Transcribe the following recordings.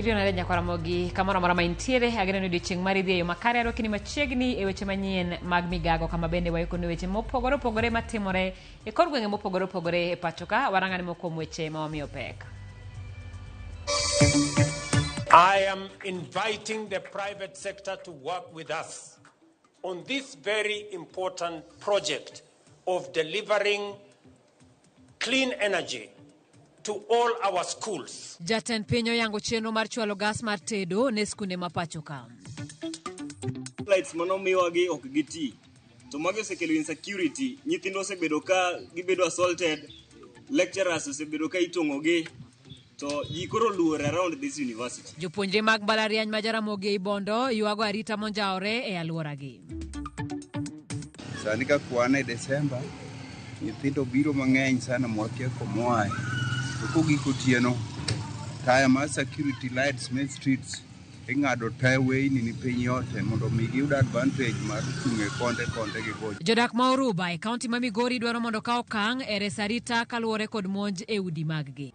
Iriyo nade nyakwara mogi kamoro amora ma intiere ageno ni odiochieng' mari dhi e yo makare arwakini machiegni e weche manyien mag migago kama bende waikoni weche mopogore opogore matimore e kor gwenge mopogore opogore e pacho ka warang'ane moko kuom weche ma wamiyo pek. I am inviting the private sector to work with us on this very important project of delivering clean energy to all our schools. Jatend piny oyango chenro mar chwalo gas mar tedo ne skunde ma pacho ka. Lights manomiwagi ok giti to magi osekelo insecurity nyithindo osebedo ka gibedo assaulted lecturers osebedo ka itong'ogi to ji koro oluor around this university Jopuonjre mag mbalariany ma Jaramogi ei Bondo ywago arita monjawore e alworagi. Sani ka kwan e Desemba, nyithindo biro mang'eny sana mwakia komoae. To kogik otieno, taya mar security lights main streets ing'ado te weyni ni piny yote mondo mi giyud advantage mar chung' e konde konde gi go. Jodak ma Oruba e kaunti ma Migori dwaro mondo okaw okang' e reso arita kaluwore kod monj e udi maggi.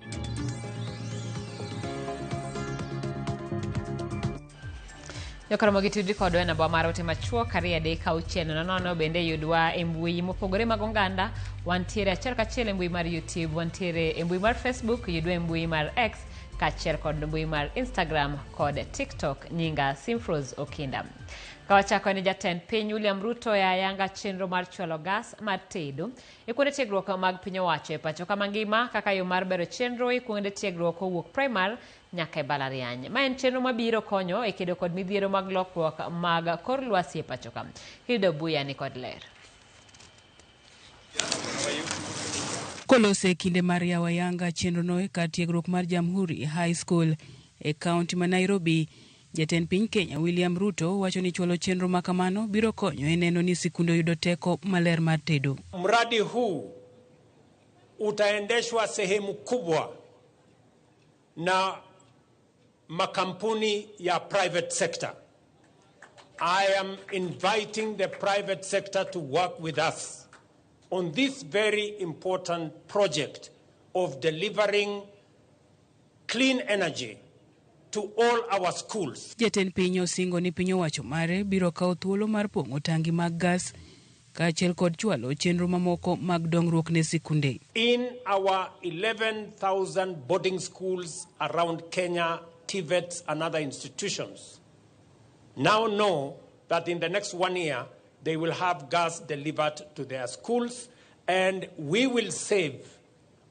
Jokaramogi tudri kodwa e namba mar ote machuok 23600 bende yudwa e mbui mopogore mag oganda. Wantiere achiel kachiel e mbui mar YouTube, wantiere e mbui mar Facebook, yudwa e mbui mar X kaachiel kod mbui mar Instagram kod TikTok. Nyinga Simfrose Okinda. Ka wachako ni jatend piny William Ruto ya ayanga chenro mar chwalo gas mar tedo e kuonde tiegruok mag piny owacho e pacho ka mangima kaka yo mar bero chenro e kuonde tiegruok kowuok primar nyaka e mbalariany. Ma en chenro mabiro konyo e kedo kod midhiero mag lokruok mag kor lwasi e pacho ka. Hilda Obuya ni kod ler. Kolose e kinde mar yawo ayanga chenrono e kar tiegruok mar Jamhuri High School e kaunti ma Nairobi, jatend piny Kenya William Ruto wacho ni chwalo chenro ma kamano biro konyo e neno ni sikunde oyudo teko maler mar tedo. Mradi huu utaendeshwa sehemu kubwa na makampuni ya private sector. I am inviting the private sector to work with us on this very important project of delivering clean energy to all our schools. Jatend piny osingo ni piny owacho mare biro kawo thuolo mar pong'o tangi mag gas kaachiel kod chwalo chenro mamoko mag dongruok ne sikunde. In our 11,000 boarding schools around Kenya, TVETs and other institutions now know that in the next 1 year they will have gas delivered to their schools, and we will save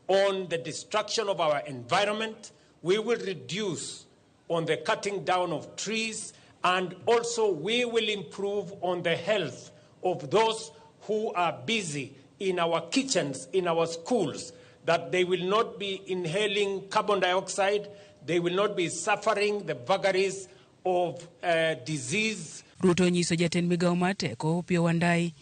on the destruction of our environment, we will reduce on the cutting down of trees, and also we will improve on the health of those who are busy in our kitchens, in our schools, that they will not be inhaling carbon dioxide, they will not be suffering the vagaries of disease. Ruto onyiso jatend migawo mar teko Opiyo Wandayi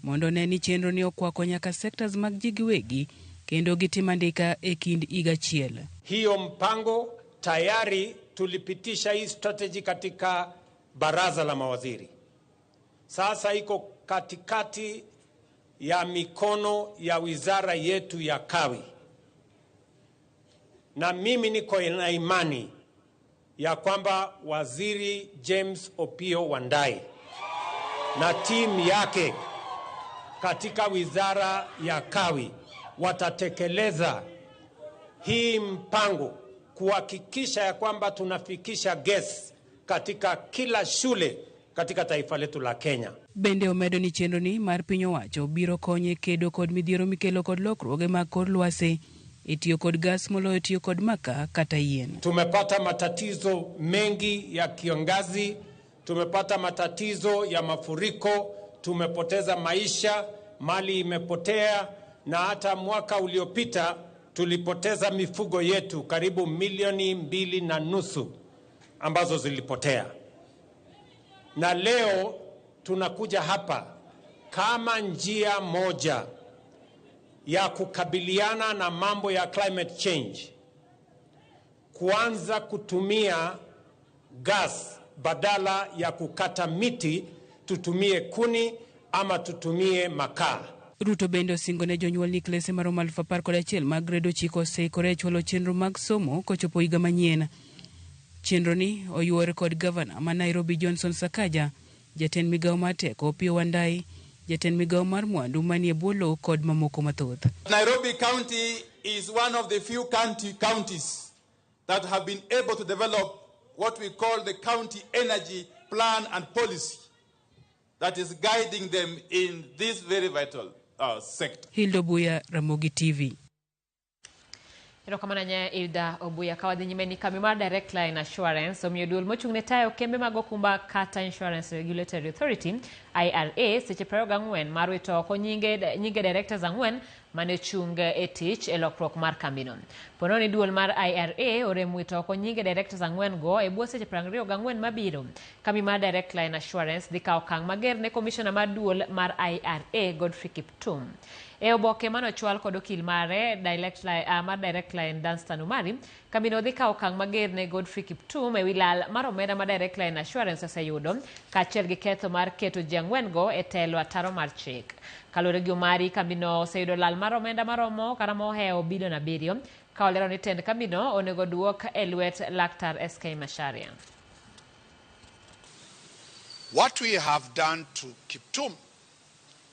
mondo one ni chenro ni okwako nyaka sectors mag ji giwegi kendo gitim andika e kind higa achiel. Hiyo mpango tayari tulipitisha hii strategy katika baraza la mawaziri. Sasa iko katikati ya mikono ya wizara yetu ya Kawi. Na mimi niko na imani ya kwamba Waziri James Opiyo Wandayi na timu yake katika wizara ya Kawi watatekeleza hii mpango kuhakikisha ya kwamba tunafikisha gas katika kila shule katika taifa letu la Kenya. Bende omedo ni chenro ni mar piny owacho biro konye kedo kod midhiero mikelo kod lokruoge mag kor lwasi e tiyo kod gas moloyo tiyo kod makaa kata yien. Tumepata matatizo mengi ya kiangazi, tumepata matatizo ya mafuriko, tumepoteza maisha, mali imepotea, na hata mwaka uliopita tulipoteza mifugo yetu karibu milioni 2.5 ambazo zilipotea. Na leo tunakuja hapa kama njia moja ya kukabiliana na mambo ya climate change, kuanza kutumia gas badala ya kukata miti, tutumie kuni ama tutumie makaa. Ruto bende osingo ne jonyuol ni klese maromo 11,000 mag grade 9 oseikore e chwalo chenro mag somo kochopo higa manyien. Chenroni oyuor kod gavana ma Nairobi Johnson Sakaja, jatend migawo mar teko Opiyo Wandayi, jatend migawo mar mwandu manie bwo lowo kod mamoko mathoth. Nairobi County is one of the few counties that have been able to develop what we call the county energy plan and policy that is guiding them in this very vital sector. Hilda Obuya, Ramogi TV. Erokamano ahinya Hilda Obuya. Ka wadhi nyime ni kambi mar Direct Line Assurance omiyo duol mochung' ne tayo kembe mag okumba kata Insurance Regulatory Authority IRA seche 24 mar wito oko nyinge directors ang'wen mane ochung' e tich e lokruok mar kambino. Pono ni duol mar IRA orem wito oko nyinge directors ang'wen go e bwo seche 24 mabiro. Kambi mar Direct Line Assurance dhi kawo okang' mager ne komishona mar duol mar IRA Godfrey Kiptum. E oboke manochwal kod okil mare Direct Line, mar Direct Line Danstan Omari, kambino dhi kawo okang' mager ne Godfrey Kiptum ewi lal mar omenda ma Direct Line Assurance oseyudo kaachiel gi ketho mar keto ji ang'wen go e telo ataro mar chik. Kaluwore gi Omari, kambino oseyudo lal mar omenda maromo kata mohewo bilion 7 ka olero ni tend kambino onego duok e lwet Laktar SK Macharia. What we have done to Kiptum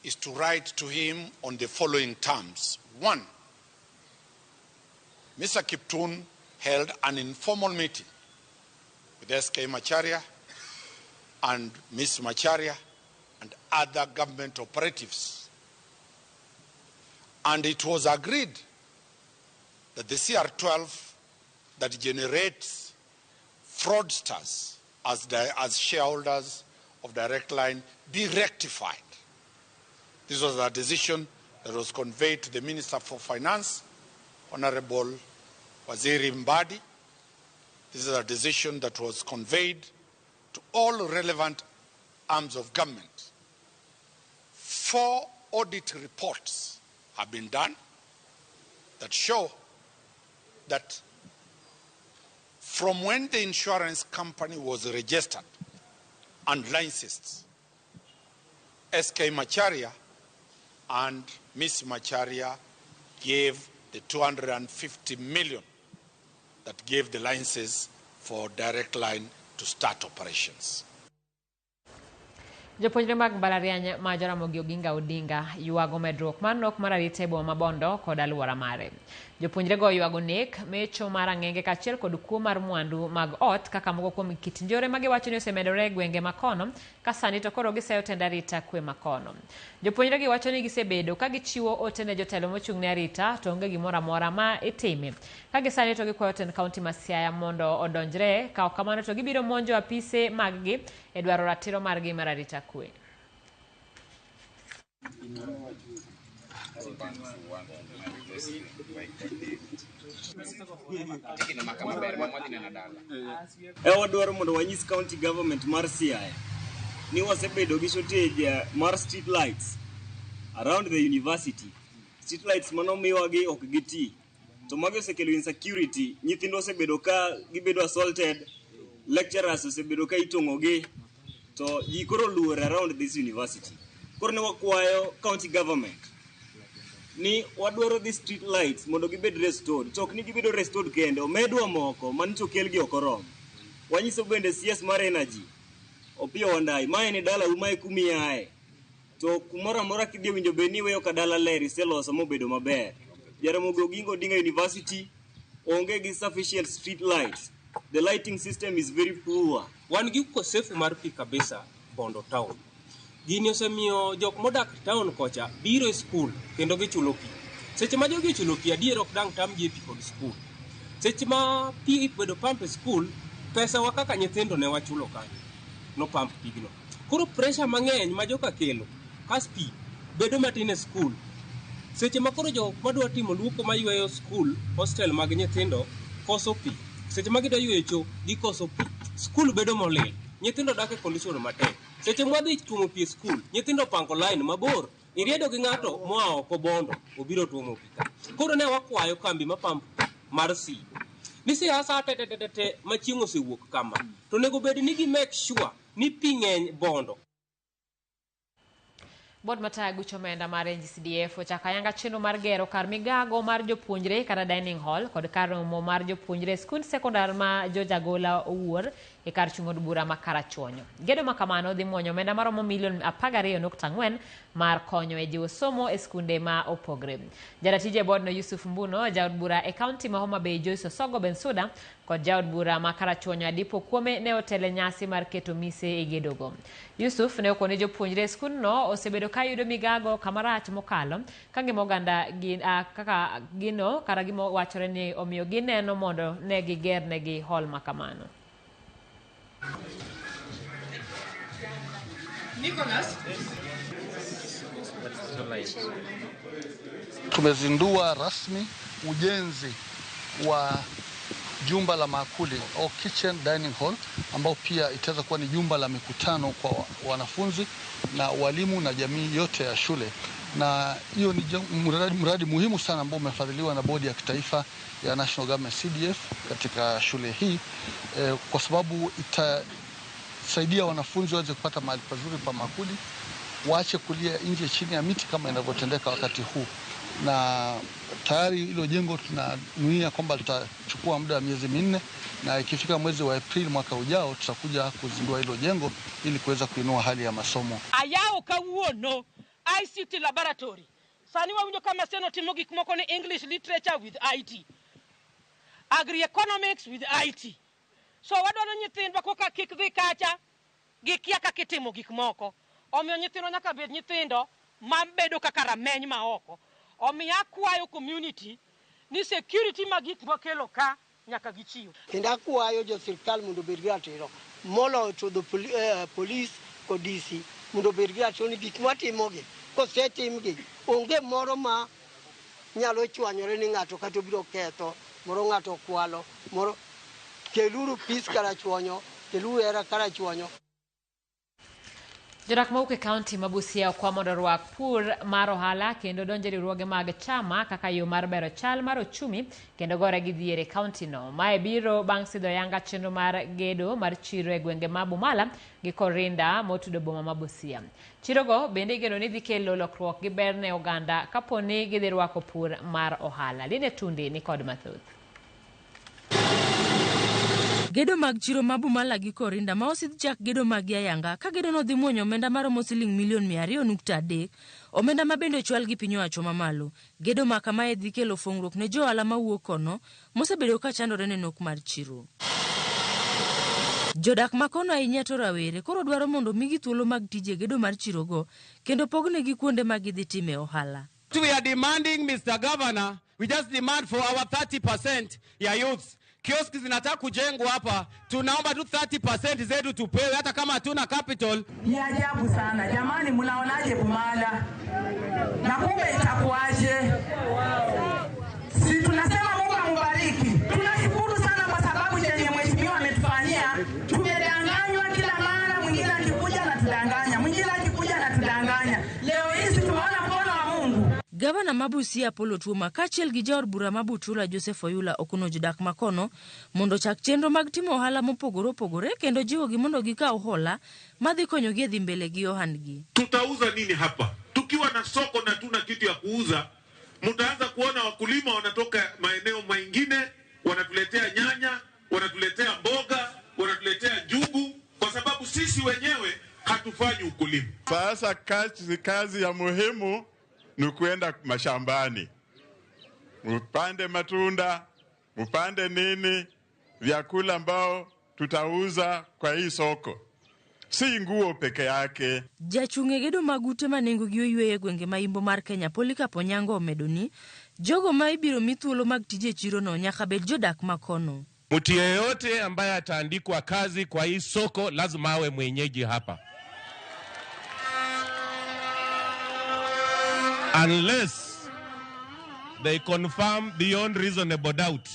is to write to him on the following terms. 1, Mr. Kiptum held an informal meeting with SK Macharia and Ms. Macharia and other government operatives. And it was agreed that the CR12 that generates fraudsters as shareholders of Direct Line be rectified. This was a decision that was conveyed to the Minister for Finance, Honorable Waziri Mbadi. This is a decision that was conveyed to all relevant arms of government. 4 audit reports have been done that show that from when the insurance company was registered and licensed, SK Macharia and Ms. Macharia gave the 250 million that gave the licenses for Direct Line to start operations. Jopuonjre mag mbalariany ma Jaramogi Oginga Odinga ywago medruok mar nok mar arita e boma ma Bondo kod alwora mare. Jopuonjrego ywago nek, mecho mar ang'enge kaachiel kod kuo mar mwandu mag ot kaka moko kuom kit njore ma giwacho ni osemedore e gwenge ma kono ka sani to koro giseyo tend arita kwe ma kono. Jopuonjregi wacho ni gisebedo ka gichiwo ote ne jotelo mochung' ne arita to onge gimoro amora ma itime. Ka gisani to gikwayo tend kaunti ma Siaya mondo odonjre, ka ok kamano to gibiro monjo apise mag-gi e dwaro ratiro margi mar arita kwe. Wadwaro mondo wanyis county government mar Siaya ni wasebedo gi shortage mar street lights around the university. Street lights manomiwagi ok giti. To magi osekelo insecurity. Nyithindo osebedo ka gibedo assaulted, lecturers osebedo ka itong'ogi, to ji koro luor around this university. Koro ne wakwayo county government ni wadwaro the street lights mondo gibed restored. To ok ni gibedo restored kende, omedwa moko manyiso kelgi ok oromo. Wanyiso bende CS mar energy, Opiyo Wandayi, mae ni dalau, mae kumiaye. To kumoro amora kidhi owinjo bed ni iweyo ka dala ler iseloso mobedo maber. Jaramogi Oginga Odinga University onge gi sufficient street lights. The lighting system is very poor. Wan gi ukosefu mar pi kabisa Bondo town. Gini osemiyo jok modak town kocha biro e skul kendo gichulo pi. Seche ma jogi ochulo pi adier ok dang' tamgi e pi kod skul. Seche ma pi ibedo pump e skul, pesa wa kaka nyithindo ne wachulo kanyo. No pump pigno. Koro pressure mang'eny ma joka kelo kas pi bedo matin e skul. Seche ma koro jok madwa timo luoko mayweyo skul, hostel mag nyithindo koso pi. Seche ma gidwa yweyo cho, gikoso pi. Skul bedo molil. Nyithindo dak e condition matek. Seche mwadhi tuomo pi e skul, nyithindo opango line mabor. Iriedo gi ng'ato moa oko Bondo, obiro tuomo pi ka. Koro ne wakwayo kambi ma pump mar sibo. Ni siasa te te te te ma chieng' osewuok kama. To onego bed ni gi make sure ni pi ng'eny Bondo. Board matayo gucho omenda mar NGCDF ochako ayanga chenro mar gero kar migago mar jopuonjre kata dining hall kod kar romo mar jopuonjre e skund sekondar ma Jojagola owuor e kar chung' od bura ma Karachuonyo. Gedo ma kamano dhi muonyo omenda maromo milion 12.4 mar konyo e jiwo somo e skunde ma opogre. Jaratije e board no Yusuf Mbuno, jaod bura e kaunti ma Homa Bay Joyce Osogo Bensuda kod jaod bura ma Karachuonyo Adipo Kuome ne otele nyasi mar keto mise e gedogo. Yusuf ne okone jopuonjre e skundno osebedo ka yudo migago kamarach mokalo ka ngima oganda gin, kaka gino kata gima wachore ni omiyo gineno mondo ne giger negi hall ma kamano. Nicholas. Tumezindua rasmi ujenzi wa jumba la maakuli au kitchen dining hall, ambao pia itaweza kuwa ni jumba la mikutano kwa wanafunzi na walimu na jamii yote ya shule. Na hiyo ni mradi muhimu sana ambao umefadhiliwa na bodi ya kitaifa ya National Government CDF katika shule hii, kwa sababu itasaidia wanafunzi waweze kupata mahali pazuri pa maakuli, waache kulia nje chini ya miti kama inavyotendeka wakati huu. Na tayari hilo jengo tunanuia kwamba litachukua muda wa miezi 4, na ikifika mwezi wa Aprili mwaka ujao tutakuja kuzindua hilo jengo ili kuweza kuinua hali ya masomo. Ayawo kawuono ICT laboratory. Sani wawinjo ka Maseno timo gik moko ni English literature with IT, agri-economics with IT. So wadwaro nyithindwa koka kik dhi kacha gikia kaka itimo gik moko. Omiyo nyithindwa nyaka bed nyithindo mabedo kaka rameny ma oko. Omiyo akwayo community ni security mag gik makelo ka nyaka gichiw. Kendo akwayo jo sirkal mondo obed gi ratiro moloyo to the police kod DC mondo obed gi ratiro ni gik mwatimogi kosetimgi onge moro ma nyalo chwanyore ni ng'ato kata obiro ketho, moro ng'ato okwalo, moro keluru peace Karachuonyo, keluru hera Karachuonyo. Jodak mawuok e kaunti ma Busia okwa mondo orwak pur mar ohala kendo donjo e riwruoge mag chama kaka yo mar bero chal mar ochumi kendo gore gi dhier e kaunti no. Mae biro bang' sidho yanga chenro mar gedo mar chiro e gwenge ma Bumala gi Korinda motudo boma ma Busia. Chirogo bende igeno ni dhi kelo lokruok gi ber ne oganda kapo ni gidhi rwako pur mar ohala. Line Tundi ni kod mathoth. Gedo mag chiro ma Bumala gi Korinda ma osidh chak gedo mag ayanga ka gedo no dhi muonyo omenda maromo siling milion 200.3, omenda ma bende ochwal gi piny owacho mamalo. Gedo ma kamae dhi kelo fong'ruok ne johala mawuok kono mosebedo ka chandore ne nok mar chiro. Jodak ma kono ahinya to rawere koro dwaro mondo migi thuolo mag tije gedo mar chirogo kendo pognegi kuonde ma gidhi time ohala. We are demanding, Mr. Governor, we just demand for our 30% ya youths. Kioski zinataka kujengwa hapa, tunaomba tu 30% zetu tupewe hata kama hatuna capital. Ni ajabu sana. Jamani, mnaonaje Bumala? Na kumbe itakuwaje? Si tunasema Mungu amubariki. Tunashukuru sana kwa sababu chenye mheshimiwa ametufanyia. Tumedanganywa kila mara, mwingine akikuja anatudanganya, mwingine akikuja anatudanganya. Leo hii si tumeona mkono wa Mungu. Gavana ma Busia Apollo Otuoma kaachiel gi jaod bura ma Butula Joseph Oyula okono jodak ma kono mondo ochak chenro mag timo ohala mopogore opogore kendo jiwogi mondo gikaw hola madhi konyogi e dhi mbele gi ohandgi. Tutauza nini hapa? Tukiwa na soko na tuna kitu ya kuuza, mtaanza kuona wakulima wanatoka maeneo mengine, wanatuletea nyanya, wanatuletea mboga, wanatuletea njugu, kwa sababu sisi wenyewe hatufanyi ukulima. Sasa kazi ya muhimu ni kuenda mashambani, mpande matunda, mpande nini, vyakula ambao tutauza kwa hii soko, si nguo peke yake. Jachung' e gedo mag ute ma nengogi oywe e gwenge ma imbo mar Kenya Polycarp Onyango omedo ni jogo ma ibiro mi thuolo mag tije e chirono nyaka bed jodak ma kono. Mtu yeyote ambaye ataandikwa kazi kwa hii soko lazima awe mwenyeji hapa. Unless they confirm beyond reasonable doubt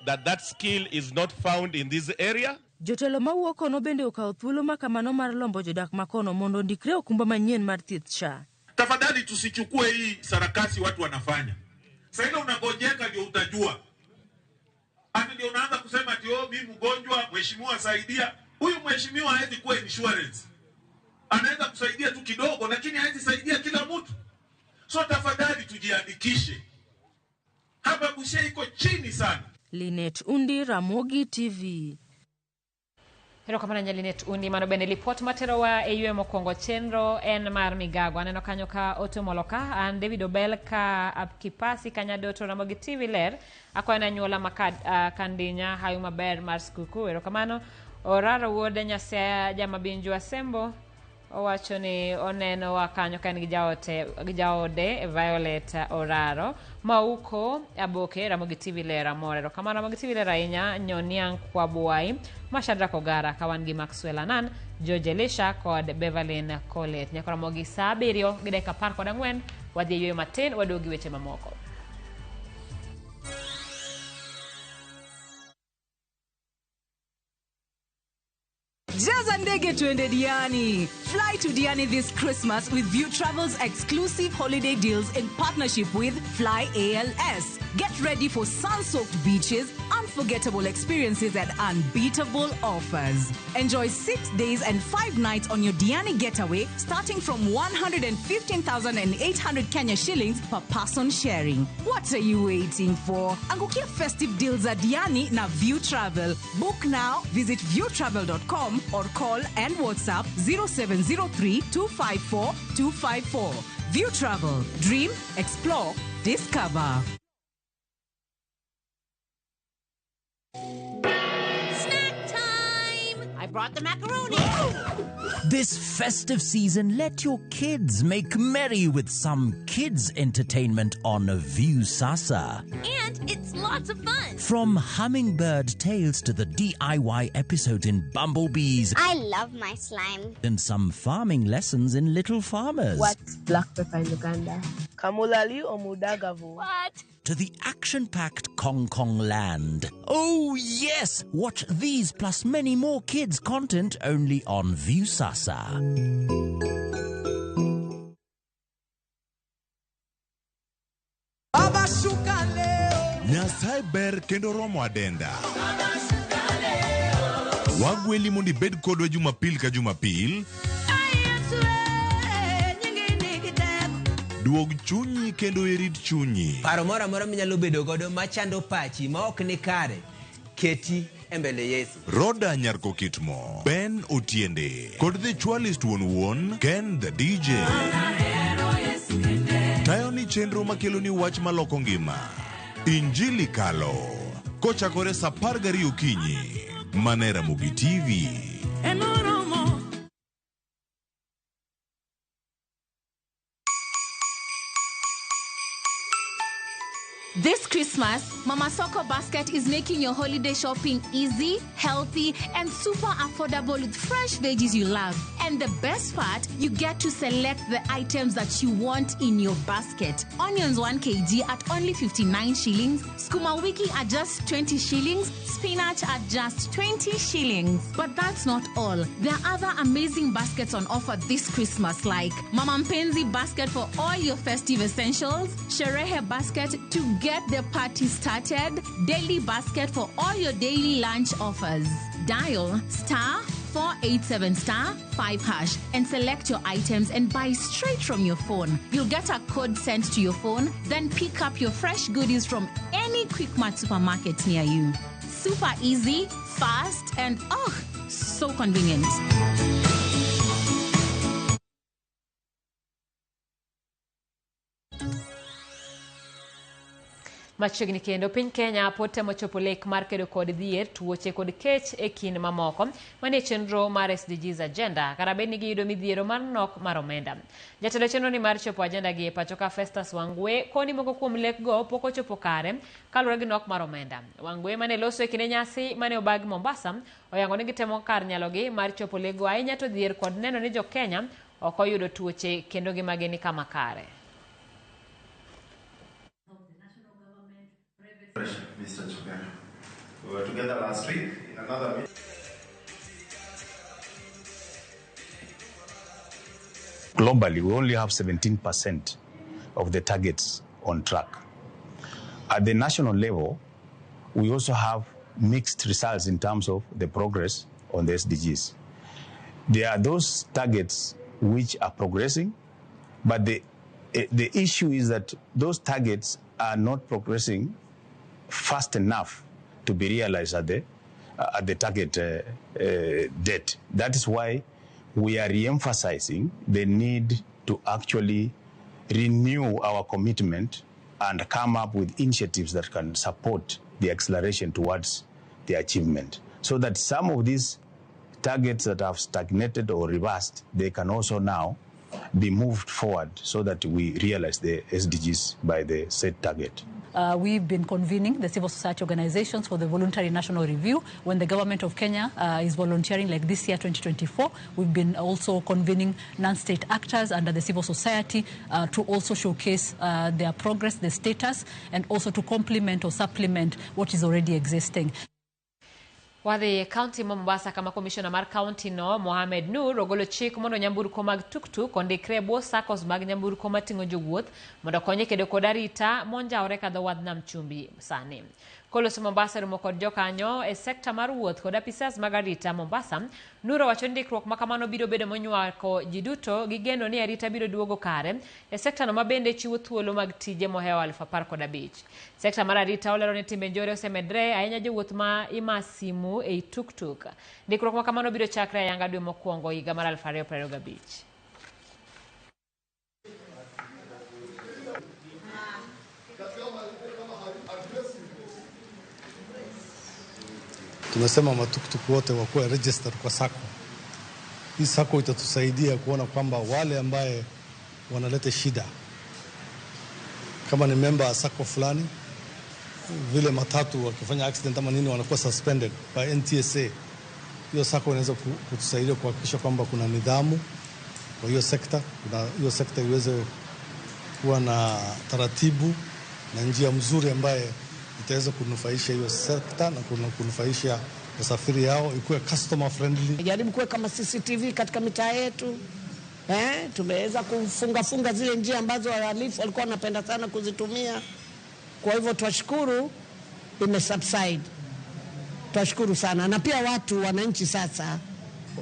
that that skill is not found in this area. Jotelo mawuok kono bende okawo thuolo ma kamano mar lombo jodak ma kono mondo ondikre okumba manyien mar thieth SHA. Tafadhali tusichukue hii sarakasi watu wanafanya. Sasa ile unagojeka ndio utajua. Hata ndio unaanza kusema ati oh, mimi mgonjwa, mheshimiwa saidia. Huyu mheshimiwa hawezi kuwa insurance. Anaweza kusaidia tu kidogo, lakini hawezi saidia kila mtu. So tafadhali tujiandikishe. Hapa Busia iko chini sana. Linet Undi, Ramogi TV. Erokamano ahinya Linet Undi, mano bende lipot materowa e yweyo mokwongo chenro en mar migago. Aneno kanyo ka Otomolo ka, an David Obel ka Kipasi Kanyadoto Ramogi TV ler. Akwayo ne anyuola ma Kandinya hayu maber mar skuku. Erokamano. Oraro wuod Nyasaye Jamabinju Asembo owacho ni oneno wa kanyo ka en gi jaote, gi jaode Violet Oraro. Mauko Aboke Ramogi TV ler amor. Erokamano Ramogi TV ler ahinya. Nyoniang Kwabwai Mashadrak Ogara ka wan gi Maxwell Anan, George Elisha kod Beverlyn Collet. Nyaka Ramogi saa 7:14 wadhi e yweyo matin waduog gi weche mamoko. Jaza ndege tuende Diani. Fly to Diani this Christmas with View Travel's exclusive holiday deals in partnership with Fly ALS. Get ready for sun-soaked beaches, unforgettable experiences and unbeatable offers. Enjoy 6 days and 5 nights on your Diani getaway starting from 115,800 Kenya shillings per person sharing. What are you waiting for? Angukia festive deals at Diani na View Travel. Book now, visit viewtravel.com or call and WhatsApp 0703 254 254. View Travel. Dream, explore, discover. Snack time! I brought the macaroni. This festive season, let your kids make merry with some kids entertainment on Viusasa. And it's lots of fun. From Hummingbird Tales to the DIY episodes in Bumblebees. I love my slime. And some farming lessons in Little Farmers. What's black pepper in Uganda? Kamulali or Mudagavu? What? To the action-packed Kong Kong Land. Oh yes! Watch these plus many more kids content only on Viusasa. Baba shuka leo. Nyasaye ber kendo romo adenda. Wagweli mondo ibed kodwa Jumapil ka Jumapil. Duog chunyi kendo irit chunyi. Paro moro amora minyalo bedo godo machando pachi ma ok ni kare, keti e mbele Yesu. Roda Nyarko Kitmo, Ben Otiende, kod The Chwalist wuon wuon, Ken the DJ. Tayo ni chenro makelo ni wach maloko ngima. Injili Kalo, kochakore saa 12 okinyi, mana e Ramogi TV. This Christmas, Mama Soko Basket is making your holiday shopping easy, healthy, and super affordable with fresh veggies you love. And the best part, you get to select the items that you want in your basket. Onions 1 kg at only 59 shillings, skuma wiki at just 20 shillings, spinach at just 20 shillings. But that's not all. There are other amazing baskets on offer this Christmas, like Mama Mpenzi basket for all your festive essentials, Sherehe basket to get the party started, daily basket for all your daily lunch offers. Dial star 487 star 5 hash and select your items and buy straight from your phone. You'll get a code sent to your phone, then pick up your fresh goodies from any Quickmart supermarket near you. Super easy, fast, and oh, so convenient. Machiegni kendo piny Kenya pod temo chopo lek mar kedo kod dhier, tuoche kod kech e kind mamoko manie chenro mar SDGs agenda kata bed ni giyudo midhiero mar nok mar omenda. Jatelo chenro ni mar chopo agenda gi e pacho ka Festus Wangwe koni moko kuom lekgo pok ochopo kare kaluwore gi nok mar omenda. Wangwe mane loso e kinde nyasi mane obag Mombasa oyango ni gitemo kar nyalogi mar chopo lekgo ahinya to dhier kod neno ni jo Kenya ok oyudo tuoche kendo ngimagi ni kama kare. Mr. Chugana. We were together last week in another meeting. Globally, we only have 17% of the targets on track. At the national level, we also have mixed results in terms of the progress on the SDGs. There are those targets which are progressing, but the issue is that those targets are not progressing fast enough to be realized at the target date. That is why we are re-emphasizing the need to actually renew our commitment and come up with initiatives that can support the acceleration towards the achievement, so that some of these targets that have stagnated or reversed, they can also now be moved forward so that we realize the SDGs by the set target. We've been convening the civil society organizations for the voluntary national review. When the government of Kenya is volunteering, like this year, 2024, we've been also convening non-state actors under the civil society to also showcase their progress, their status, and also to complement or supplement what is already existing. Wadhi kaunti ma Mombasa kama komishona mar kaunti no Mohamed Nur ogolo chik mondo nyamburko mag tuktuk ondikre e bwo SACCOs mag nyamburko mating'o jowuoth mondo konye kedo kod arita monjawre kadho wadh nam chumbi sani. Koloso Mombasa romo kod jokanyo e sekta mar wuoth kod apisas mag arita Mombasa, Nur owacho ni ndikruok ma kamano biro bedo monywako ji duto gi geno ni arita biro duogo kare e sekta no mabende chiwo thuolo mag tije mohewo 15,000. Sekta mar arita olero ni timbe njore osemedre ahinya jowuoth ma ima simu ei tuktuk. Ndikruok ma kamano biro chakre ayanga dwe mokwongo higa mar 2025. Tunasema matuktuk wote wakuwe registered kwa SACCO. Hii SACCO itatusaidia kuona kwamba wale ambaye wanaleta shida, kama ni member wa SACCO fulani, vile matatu wakifanya accident ama nini wanakuwa suspended by NTSA. Hiyo SACCO inaweza kutusaidia kuhakikisha kwamba kuna nidhamu kwa hiyo sekta, kuna hiyo sekta iweze kuwa na taratibu na njia mzuri ambaye itaweza kunufaisha hiyo sekta na kunufaisha wasafiri yao, ikuwe customer friendly. Jaribu kuweka kama CCTV katika mitaa yetu. Tumeweza kufunga zile njia ambazo wahalifu walikuwa wanapenda sana kuzitumia. Kwa hivyo twashukuru imesubside. Twashukuru sana. Na pia watu wananchi sasa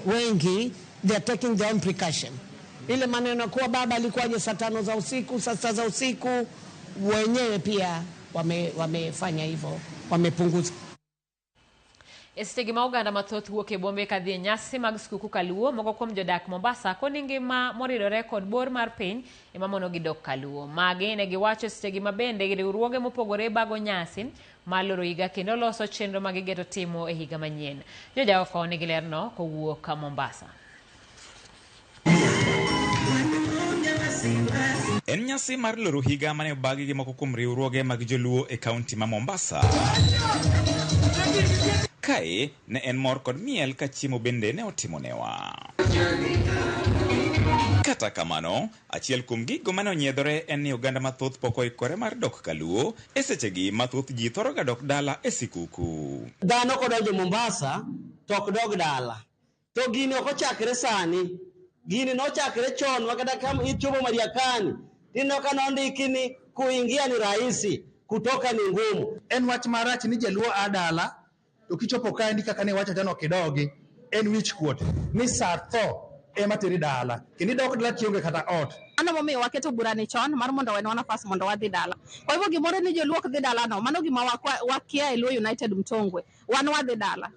wengi they are taking their own precaution. Ile maneno kuwa baba alikuwaje saa 5 za usiku, saa 6 za usiku, wenyewe pia wamefanya hivyo, wamepunguza. E ma oganda mathoth wuok e bombe kadhi e nyasi mag skuku kaluo, moko kuom jodak Mombasa koni ngima moridore kod bor mar piny ema mono gidok kaluo. Magi ne giwacho sechegi ma bende riwruoge mopogore bago nyasi mar loro higa kendo loso chenro ma gigeto timo e higa manyien. Jojaoko nigi lerno kowuok Mombasa. En nyasi mar loro higa mane obagi gi moko kuom riwruoge mag joluo e kaunti ma Mombasa. Kae ne en mor kod miel ka chiemo bende ne otimonewa. Kata kamano, achiel kuom gigo mane onyiedhore en ni oganda mathoth pok oikore mar dok kaluo e sechegi mathoth ji thoro ga dok dala e sikuku. Dhano kodonjo Mombasa to ok dog dala. To gini ok ochakre sani. Gini nochakre chon makata kama ichopo Mariakani. Tineno ka nondiki ni kuingia ni rahisi, kutoka ni ngumu. En wach marach ni jaluo a dala to kichopo kaendi kaka ne wacho chano kidogi en wich kuot ni saa tho ema teri dala kendo idok dala tionge kata ot. Mano momiyo waketo burani chon mar mondo wenwa nafas mondo wadhi dala. Kwa hivyo gimoro ni joluo ok dhi dala no, mano gima wakia e Luo United Mtongwe, wan wadhi dala.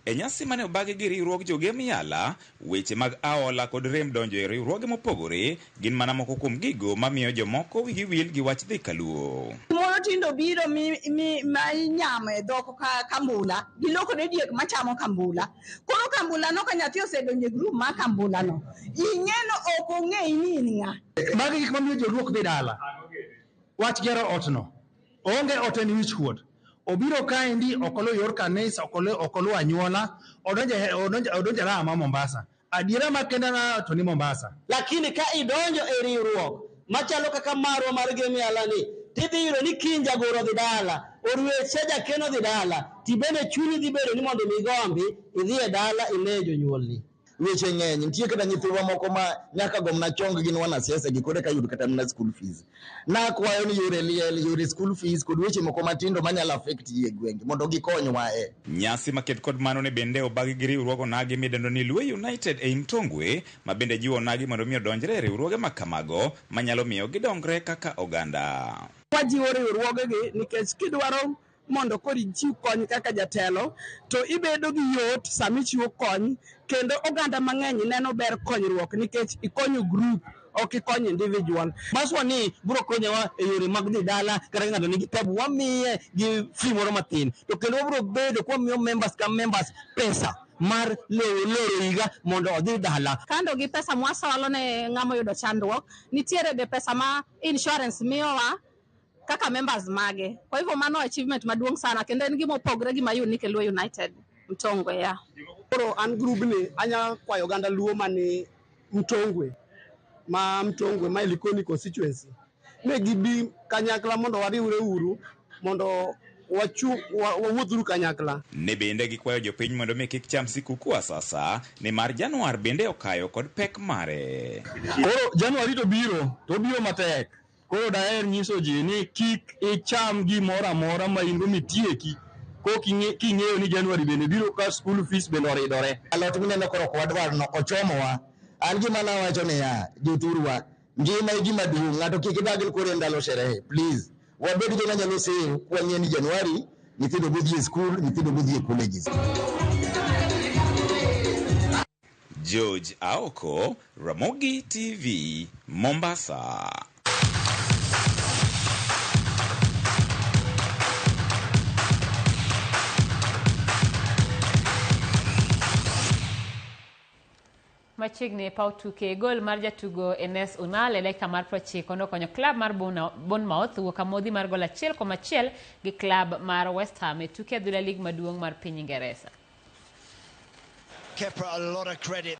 E nyasi mane obagi gi riwruog jogem Yala, weche mag aola kod rem donjo e riwruoge mopogore gin mana moko kuom gigo mamiyo jomoko wigi wil gi wach dhi kaluo. Moro tindo biro ma inyamo e dhok ka kambula, gilokore diek machamo kambula. Koro kambula no ka nyathi osedonjo e group mar kambula no, ing'eno ok ong'eyi ni in ng'a. Magi gik mamiyo joluo ok dhi dala. Wach gero ot no. Onge ot en wich kuot. Obiro kaendi ok oluwo yor kanisa, ok oluwo anyuola, odonjo raha ma Mombasa. Adiera makende na to ni Mombasa. Lakini ka idonjo e riwruok machalo kaka marwa mar Gem Yala ni, tidhi yudo ni kiny jagoro dhi dala, orweche jakeno dhi dala, tibende chunyi dhi bedo ni mondo mi igombi idhi e dala ine jonyuolni. Weche ng'eny, nitie kata nyithiwa moko ma nyaka gomna chong gin wanasiasa gi koro eka yud kata mana school fees. Nakwayo ni yore liel, yore school fees kod weche moko matindo manyalo affect ji e gwenge mondo gikonywa e. Nyasi maket kod mano ne bende obagi gi riwruog onagi midendo ni Luo United ei Mtongwe ma bende jiwo onagi mondo mi odonjre e riwruoge ma kamago manyalo miyo gidongre kaka oganda. Wajiwo riwruogegi nikech kidwaro mondo koro ichiw kony kaka jatelo to ibedo gi yot sama ichiwo kony kendo oganda mang'eny neno ber konyruok nikech ikonyo group ok ikonyo individual. Baswa ni biro konyowa e yore mag dhi dala kata ka ng'ato nigi tabu wamiye gi fee moro matin to kendo wabiro bedo kwamiyo members ka members pesa mar loro higa mondo odhi dala. Kando gi pesa mwasolo ne ng'ama oyudo chandruok, nitiere be pesa ma insurance miyowa kaka members mage. Kwa hivyo mano achievement maduong' sana kendo en gima opogre gi ma unique e Luo United Mtongwe ya. Koro an grubni anya kwayo oganda Luo mani Mtongwe ma Mtongwe ma e Likoni constituency ne gibi kanyakla mondo wariwre uru mondo wawuothuru kanyakla. Ne bende gikwayo jopiny mondo mi kik cham sikuku asasa nimar Januar bende okayo kod pek mare. Koro Januari to biro, to obiro matek. Koro daher nyiso ji ni kik icham gimoro amora ma in go mitieki kok king'eyo ni Januari bende biro ka school fees bende oridore. Alot mineno koro ok wadwar no ochomowa. An gima nawacho niya, jothurwa, ngima e gima duong', ng'ato kik idag koro e ndalo sherehe, please. Wabed joma nyalo save kwang'eyo ni Januari nyithindo bodhi e school, nyithindo bodhi e colleges. George Aoko, Ramogi TV, Mombasa. Machiegni e paw tuke, gol mar jatugo Enes Unal e dakika mar 90 nokonyo klab mar Bournemouth wuok amodhi mar gol 1-1 gi klab mar West Ham e tuke adhula lig maduong' mar piny Ingeresa. Kepa a lot of credit.